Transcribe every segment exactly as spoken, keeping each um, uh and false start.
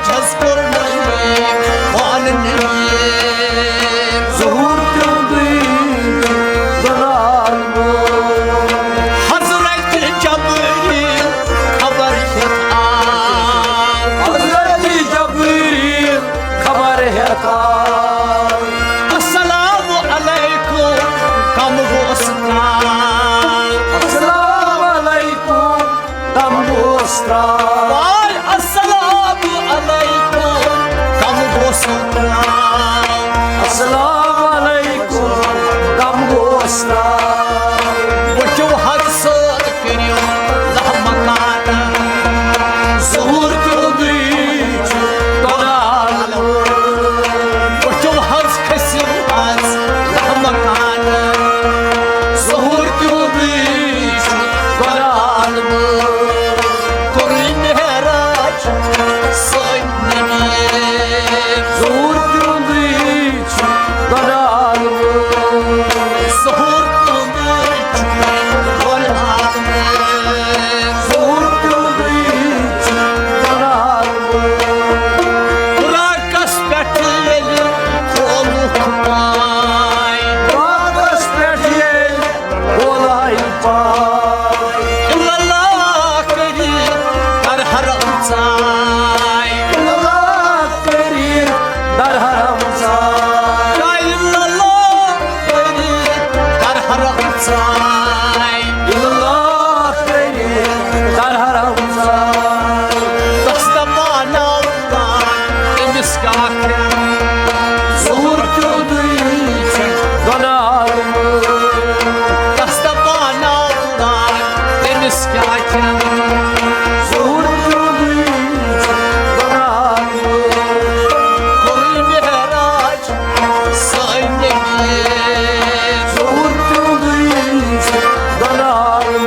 چھس قربانی پانہٕ نبی۔ ظہور تِہُنٛدُے دلال۔ حضرت جبریل خبر ہیٚتھ آو۔ حضرت جبریل خبر ہیٚتھ آو۔ السلام علیکم، کم گوس ترٛاو۔ السلام علیکم، کم گوس ترٛاو۔ واے السلام علیکم، کم گوس ترٛاو۔ السلام علیکم، کم گوس ترٛاو۔ ؤتھِو حض سٲر کٔرِو لَہ مکان۔ ظہور تِہُنٛدُے چھُ دلال۔ ؤتھِو حض کھٔسِو آز لَہ مکان۔ ظہور تِہُنٛدُے چھُ دلال۔ کوٚرُے معراج سٲنۍ نبی۔ ظہور تِہُنٛدُے چھُ دلال۔ ظہور تِہُنٛدُے چھُ دلال۔ ظہور تِہُنٛدُے چھُ دلال۔ براقس پٮ۪ٹھ ییٚلہِ کھولُکھ پاے۔ براقس پٮ۪ٹھ ییٚلہِ کھولے پاے۔ الا اللہ کٔرِتھ درہرم ژاے۔ الا اللہ کٔرِتھ درہرم ژاے۔ الا اللہ کٔرِتھ درہرم ژاے۔ الا اللہ کٔرِتھ درہرم ژاے۔ تس دپان تٔمِس کیٛاہ کھٮ۪ن؟ ظہور تِہُنٛدُے چھُ دلال۔ تس دپان تٔمِس کیٛاہ کھٮ۪ن؟ ظہور تِہُنٛدُے چھُ دلال۔ کوٚرُے معراج سٲنۍ نبی۔ ظہور تِہُنٛدُے چھُ دلال۔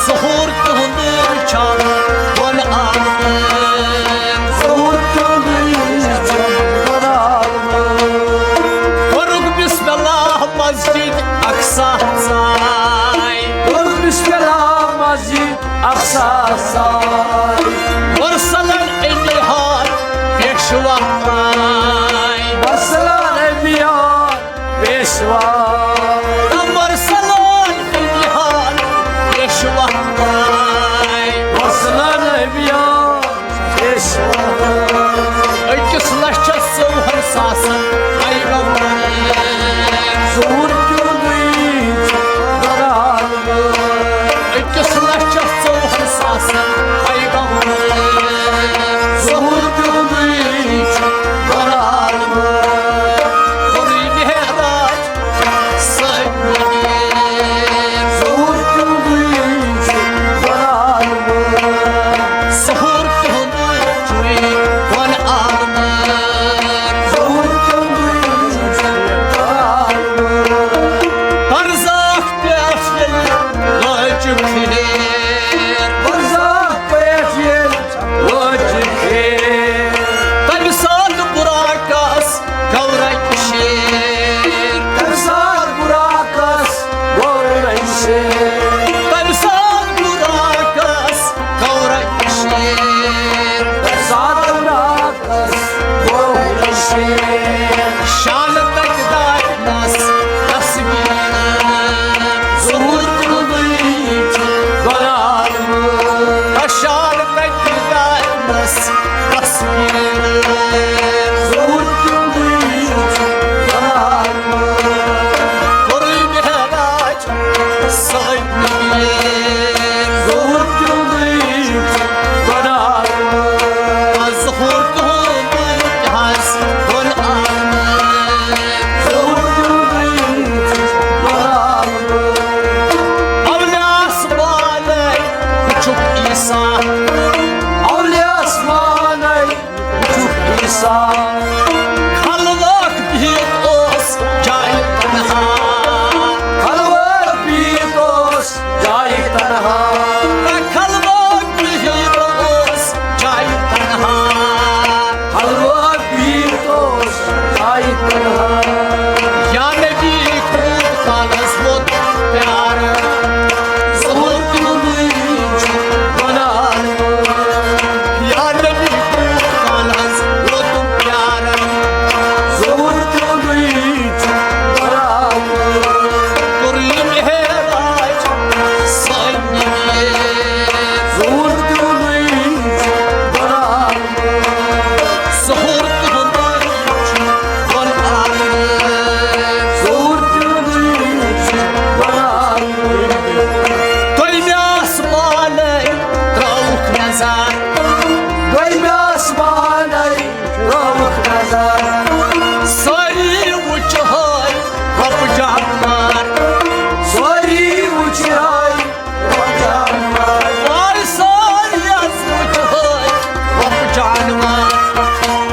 ظہور تِہُنٛدُے چھُ دلال۔ ظہور تِہُنٛدُے چھُ دلال۔ کوٚرُکھ بسم اللہ مسجد اقصی ژاے۔ کوٚرُکھ بسم اللہ مسجد اقصی ژاے۔ مرسلن امیہار پیشوا ترٛاے۔ مرسلن امیہار پیشوا۔ مرسلن امیہار پیشوا ترٛاے۔ مرسلن امیہار پیشوا۔ أکِس لچھس ژوٚوُہن ساسن پیغمبر۔ ظہور تِہُنٛدُے چھُ دلال۔ أکِس لچھس ژوٚوُہن ساسن پیغمبر۔ ظہور تِہُنٛدُے چھُ دلال۔ کوٚرُے معراج سٲنۍ نبی۔ ظہور تِہُنٛدُے چھُ دلال۔ ظہور تِہُنٛدُے چھُ دلال۔ ظہور تِہُنٛدُے چھُ دلال۔ برزخ پٮ۪ٹھ ییٚلہِ لٲج خیر۔ برزخ پٮ۪ٹھ ییٚلہِ لٲج خیر۔ تَمہِ ساتہٕ براقس گوٚو رنگہِ شیر۔ تَمہِ ساتہٕ براقس گوٚو رنگہِ شیر۔ تَمہِ ساتہٕ براقس گوٚو رنگہِ شیر۔ تَمہِ ساتہٕ براقس گوٚو رنگہِ شیر۔ شان تَتہِ دارِ نس تصویر۔ ظہور تِہُنٛدُے چھُ دلال۔ شان تَتہِ دارِ نس تصویر۔ ظہور تِہُنٛدُے چھُ دلال۔ کوٚرُے معراج سٲنۍ نبی۔ ظہور تِہُنٛدُے چھُ دلال۔ ظہور تِہُنٛدُے حظ دلال۔ ظہور تِہُنٛدُے چھُ دلال۔ اولیاہس پانے وُچھُکھ عیسیٰ۔ اولیاہس پانے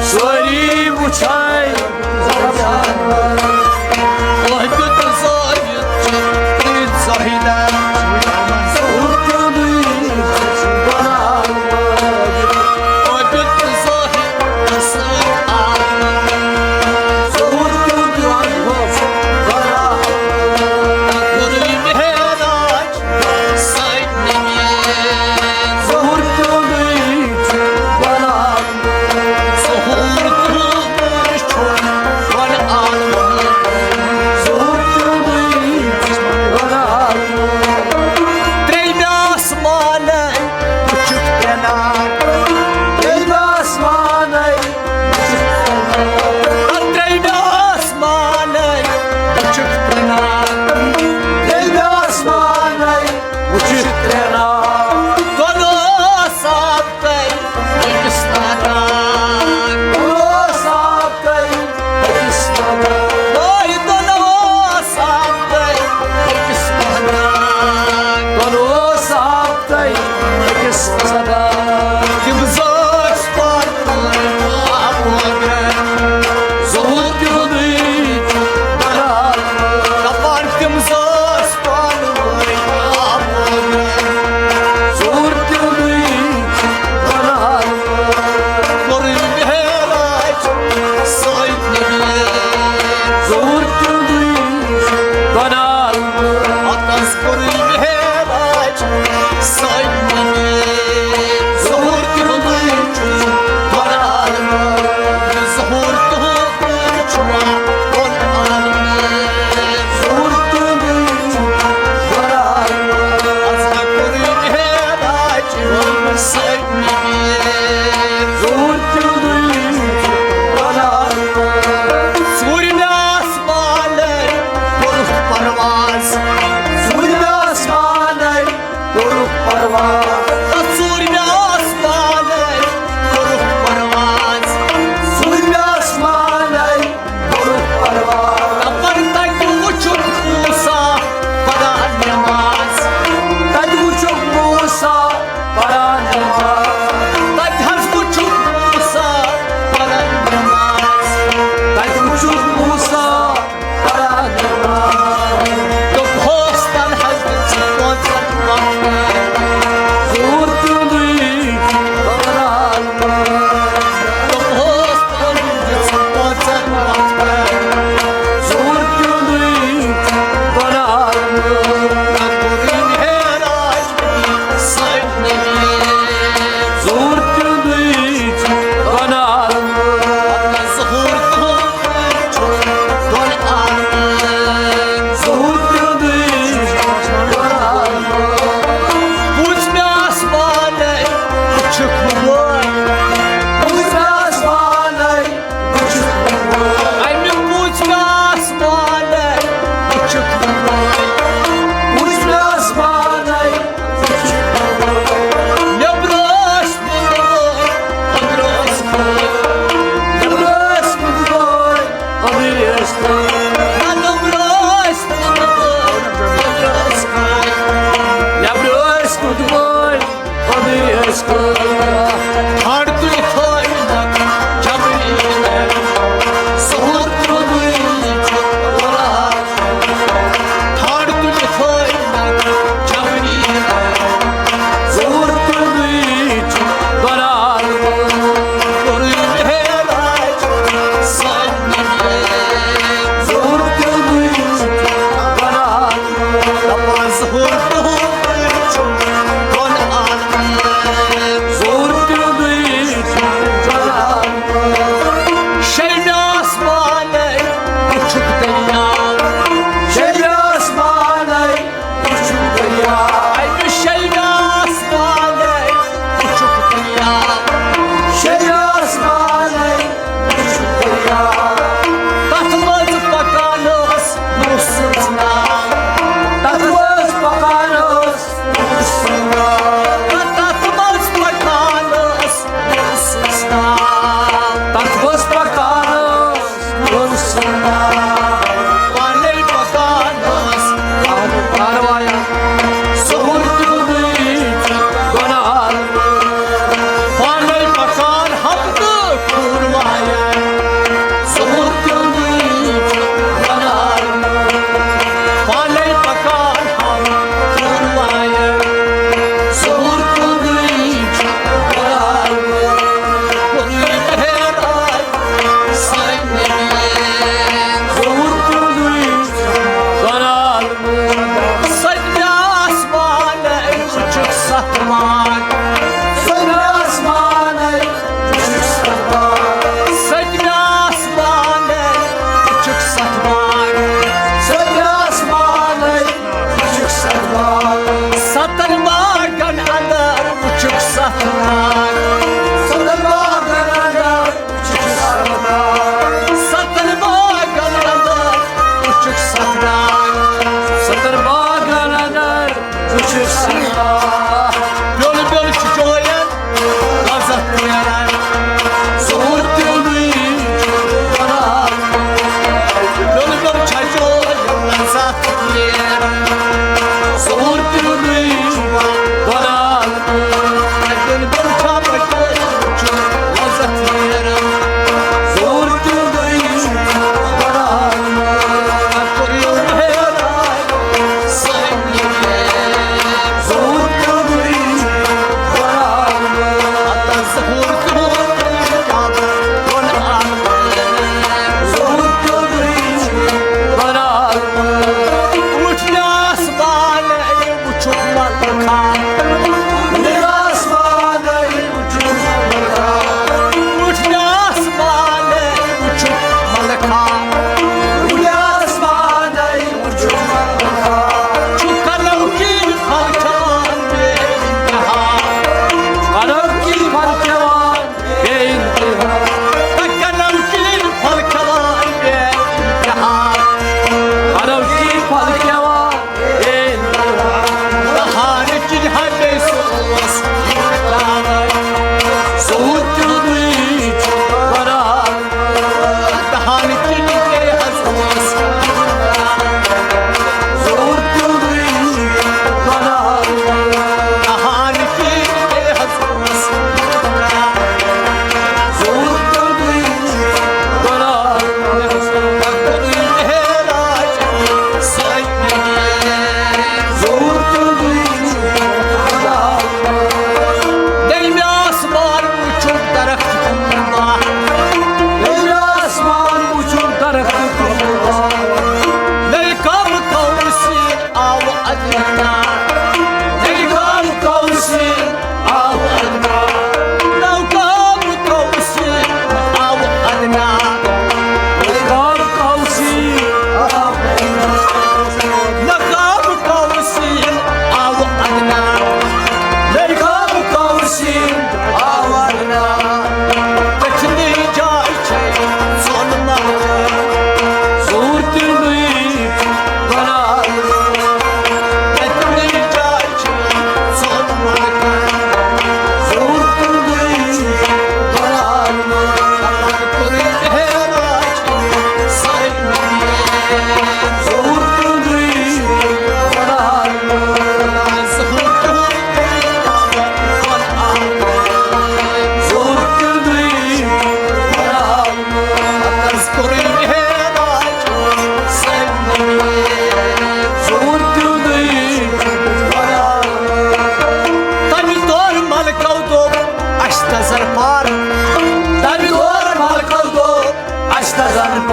سٲری وٕچھان۔ وحدت زٲہِد چھُ زٲہِدہ۔ ظہور تہٕ نوٗر چھُ بناوان۔ وحدت زٲہِد سۭتۍ آو۔ ظہور تہٕ نوٗر چھُ بناوان۔ کوٚرُے معراج سٲنۍ نبی۔ ظہور تہٕ نوٗر چھُ بناوان۔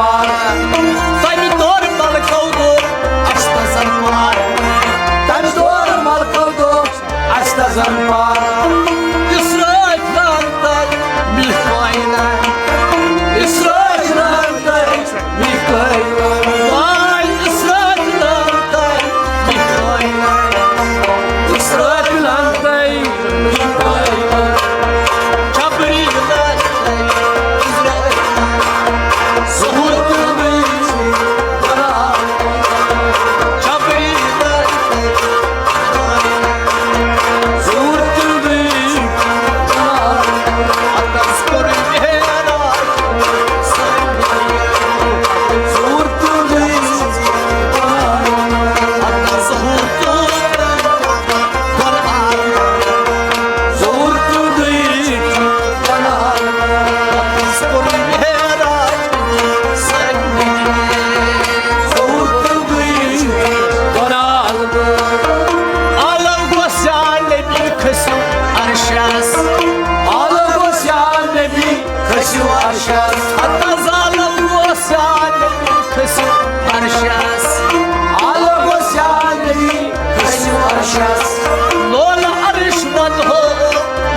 تَمہِ دورٕ ملکو دوٚپ اَسہِ تَزن پار۔ تَمہِ دورٕ ملکو دوٚپ اَسہِ تَزن پار۔ اِسرٲفیٖلن تَے مِلہِ کٲینات۔ اِسرٲفیٖلن تَے مِلہِ کٲینات۔ واے اِسرٲفیٖلن تَے مِلہِ کٲینات۔ اِسرٲفیٖلن تَے مِلہِ کٲینات۔ جبریٖلن تَے ظہوٗر تُلنٕچ بناو۔ جبریٖلن تَے ظہوٗر تُلنٕچ بناو۔ اَتَس کوٚر معراج۔ ظہوٗر تُلنٕچ بناو۔ اَتَس ظہوٗر تُلنٕچ بناو۔ ظہوٗر تُلنٕچ بناو۔ اَتَس کوٚر معراج۔ ظہوٗر تُلنٕچ بناو۔ عالم گوٚژھ یا نبی کھٔسِو عرشس۔ عالم گوٚژھ یا نبی کھٔسِو عرشس۔ ہتہٕ عالم گوٚژھ یا نبی کھٔسِو عرشس۔ عالم گوٚژھ یا نبی کھٔسِو عرشس۔ لولہٕ عرش ونہو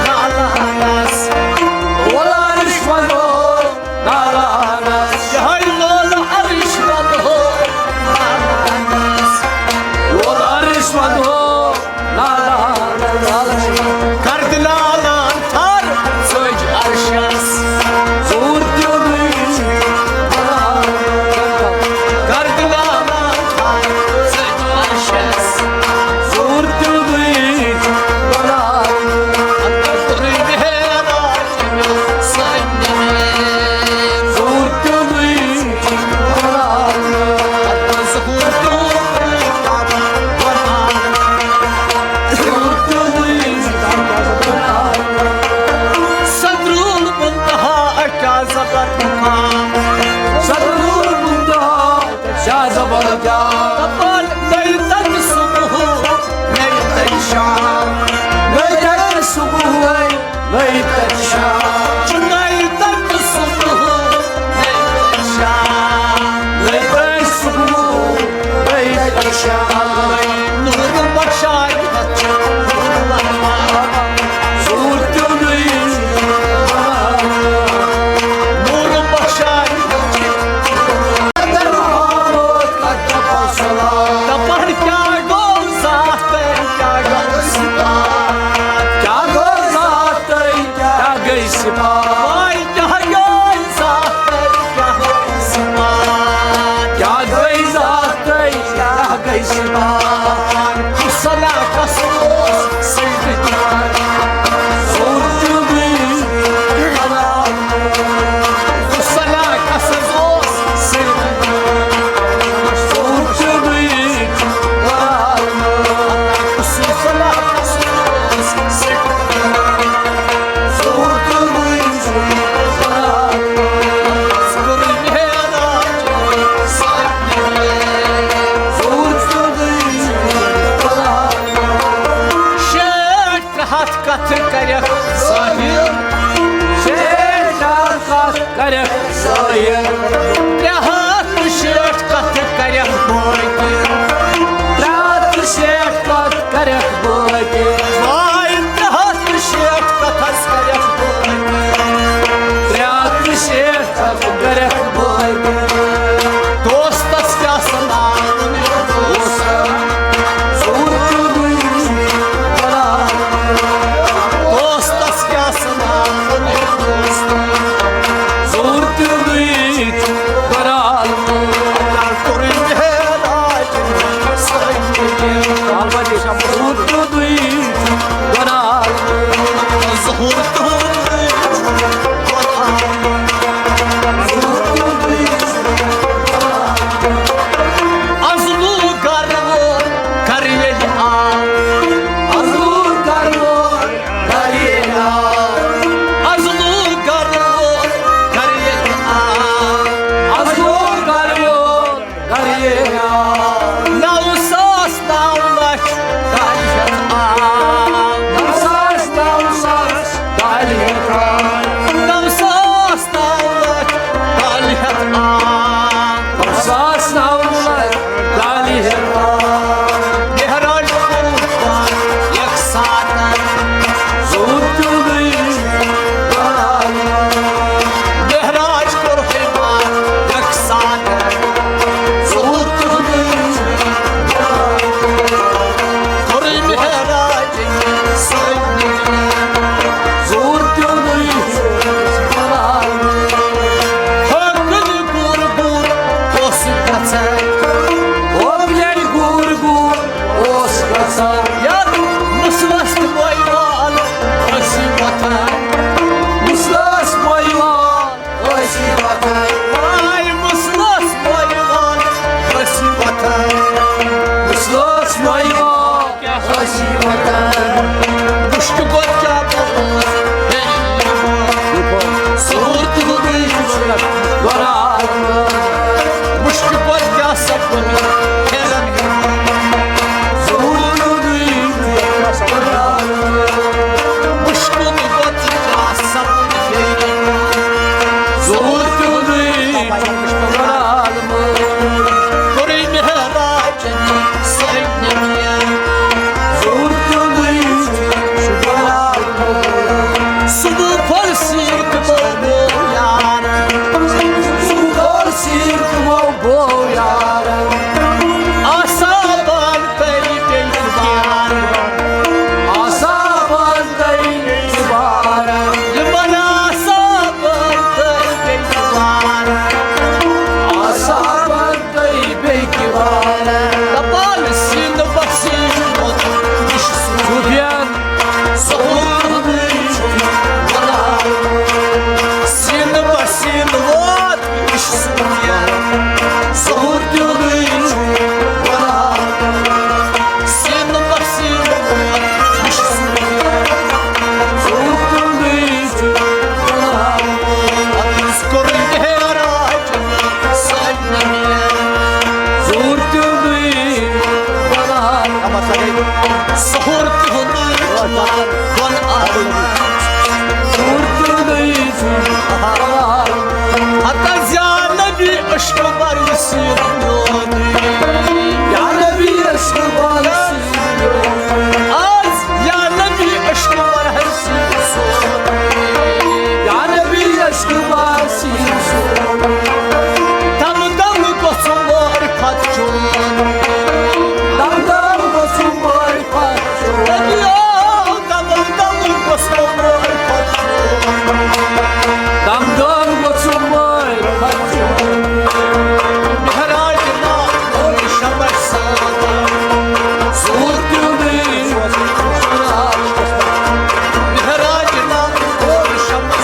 نالانس۔ لولہٕ عرش ونہو نالانس۔ یہے لولہٕ عرش ونہو نالانس۔ لولہٕ عرش ونہو نالانس۔ کردِ نالان تھر ژٔج عرشس۔ ظہوٗر تُلنٕچ بناو۔ کردِ نالان تھر ژٔج عرشس۔ ظہوٗر تُلنٕچ بناو۔ اندر تُلٕے معراج۔ سدرُل منتہا کیا زبر مقام۔ سدرُل منتہا کیا زبر مقام۔ دپان نٔے تتہِ صبح، نٔے تتہِ شام۔ نٔے تتہِ صبح، نٔے تتہِ شام۔ نٔے تتہِ صبح، نٔے تتہِ شام۔ نٔے تتہِ صبح، نٔے تتہِ شام۔ نور بخشان ظہوٗر تُلنٕچ بناو۔ نور بخشان۔ دپان کیٛاہ گوٚو ذاتَے، کیٛاہ گوٚو صفات؟ کیٛاہ گوٚو ذاتَے، کیٛاہ گٔے صفات؟ واے کیٛاہ گوٚو ذاتَے، کیٛاہ گوٚو صفات؟ کیٛاہ گٔے ذاتَے، کیٛاہ گٔے صفات؟ حسنا کس اوس سجدٕ دِوان؟ ظہوٗر تُلنٕچ بناو۔ حسنا کس اوس سجدٕ دِوان؟ ظہوٗر تُلنٕچ بناو۔ حسنا کس اوس سجدٕ دِوان؟ ظہوٗر تُلنٕچ بناو۔ شیٹھ ترٛہتھ کتھٕ کرکھ ظٲہِر۔ شیٹھ ترٛہتھ کتھٕ کرکھ ظٲہِر۔ ترٛےٚ ہتھ تہٕ شیٹھ کتھٕ کرکھ بٲطِن۔ ترٛےٚ ہتھ تہٕ شیٹھ کتھٕ کرکھ بٲطِن۔ واے ترٛےٚ ہتھ تہٕ شیٹھ کتھس کرکھ بٲطِن۔ ترٛےٚ ہتھ تہٕ شیٹھ کتھٕ کرکھ بٲطِن۔ دوستس کیٛاہ سناوُن یہِ دوست؟ ظہوٗر تُلنٕچ بناو۔ دوستس کیٛاہ سناوُن یہِ دوست؟ ظہوٗر تُلنٕچ ظہور تِہُنٛدُے چھُ گۄناہ۔ مُشکہِ پٲٹھۍ کیٛاہ سا کُنہِ پھِرن۔ ظہور تِہُنٛدُے چھُ گۄناہ۔ مُشکہِ پٲٹھۍ کیٛاہ سا کُنہِ پھِرن۔ ظہور تِہُنٛدُے چھُ گۄناہ۔ کوٚرُے مہراج۔ صبح پھل سیر تمو بو یار، صبح پھل سیر تمو بو یار۔ آسا بان تری بیٚیہِ بار، آسا بان تری بیٚیہِ بار۔ یِمن آسا بان تری بیٚیہِ بار، آسا بان تہٕ بیٚیہِ کہِ وارٕ۔ دَپان سیٖنہٕ بہ سیٖنہٕ ووت، یہِ چھُ صوٗفیان۔ ظہور تِہُنٛدُے چھُ گۄناہ۔ سیٖنہٕ بہ سیٖنہٕ ووت، یہِ چھُ صوٗفیان۔ ظہور تِہُنٛدُے چھُ گۄناہ۔ سیٖنہٕ بہ سیٖنہٕ ووت، یہِ چھُ صوٗفیان۔ ظہور تِہُنٛدُے چھُ گۄناہ۔ اَتھ منٛز کوٚرُے مہراج۔ ظہور تِہُنٛدُے بناو۔ ظہور تِہُنٛدُے بناو۔ ظہور تِہُنٛدُے بناو۔ ہتس یا نبی عشق برسی۔ یا نبی عشق برسی۔ آز یا نبی عشق برسی۔ یا نبی عشق برسی۔ دم دم گوٚژھُم معرفت چون۔ دم دم گوٚژھُم معرفت چون۔ نبیو، دم دم گوٚژھُم معرفت چون۔ دم دم گوٚژھُم معرفت چون۔ مہراج نام شمس سادہ۔ ظہور تِہُنٛدُے۔ مہراج نام شمس۔